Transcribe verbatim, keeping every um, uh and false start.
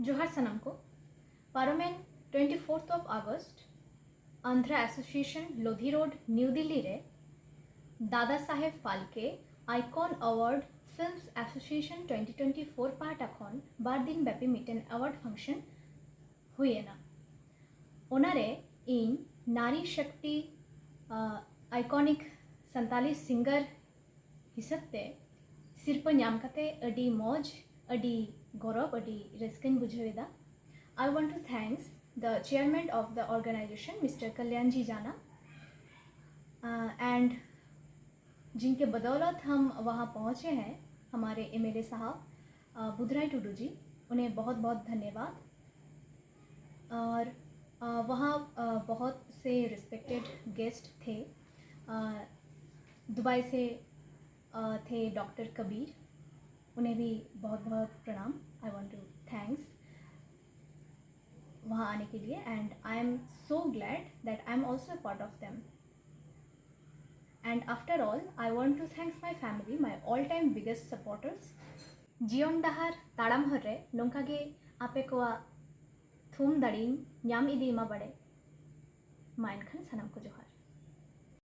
ᱡᱚᱦᱟᱨ ᱥᱟᱱᱟᱢ ᱠᱚ᱾ ᱯᱟᱨᱚᱢᱮᱱ twenty fourth of August Andhra Association Lodhi Road, New Delhi ᱨᱮ ᱫᱟᱫᱟ ᱥᱟᱦᱮᱵ Phalke Icon Award Films Association twenty twenty four ᱯᱟᱦᱴᱟ ᱠᱷᱚᱱ ᱵᱟᱨ ᱫᱤᱱ ᱵᱮᱯᱤ ᱢᱤᱫᱴᱮᱱ ᱮᱣᱟᱨᱰ ᱯᱷᱟᱝᱥᱚᱱ ᱦᱩᱭ ᱮᱱᱟ᱾ ᱚᱱᱟᱨᱮ ᱤᱧ ᱱᱟᱨᱤ ᱥᱟᱠᱛᱤ ᱟᱭᱠᱚᱱᱤᱠ ᱥᱟᱱᱛᱟᱞᱤ ᱥᱤᱝᱜᱟᱨ ᱦᱤᱥᱟᱹᱵ ᱛᱮ ᱥᱤᱨᱯᱟᱹ ᱧᱟᱢ ᱠᱟᱛᱮ ᱟᱹᱰᱤ ᱢᱚᱡᱽ, ᱟᱹᱰᱤ ᱜᱚᱨᱚᱵᱽ, ᱟᱹᱰᱤ ᱨᱟᱹᱥᱠᱟᱹᱧ ᱵᱩᱡᱷᱟᱹᱣ ᱮᱫᱟ᱾ I want to thanks the chairman of the organization, Mister Kalyanji Jana, uh, and जिनके बदौलत हम वहाँ पहुँचे हैं, हमारे एमएलए साहब बुधराय टुडू जी, उन्हें बहुत बहुत धन्यवाद। और वहाँ बहुत से रिस्पेक्टेड गेस्ट थे। दुबई से थे डॉक्टर कबीर, उन्हें भी बहुत बहुत प्रणाम। I want to thanks वहाँ आने के लिए, and I am so glad that I am also a part of them। And after all, I want to thanks my family, my all time biggest supporters। ᱡᱤᱭᱚᱱ ᱰᱟᱦᱟᱨ ᱛᱟᱲᱟᱢ ᱦᱚᱨ ᱨᱮ ᱱᱚᱝᱠᱟ ᱜᱮ ᱟᱯᱮ ᱠᱚᱣᱟᱜ ᱛᱷᱩᱢ ᱫᱟᱲᱮᱧ ᱧᱟᱢ ᱤᱫᱤ ᱢᱟ ᱵᱟᱲᱮ᱾ ᱢᱟ ᱮᱱᱠᱷᱟᱱ ᱥᱟᱱᱟᱢ ᱠᱚ ᱡᱚᱦᱟᱨ᱾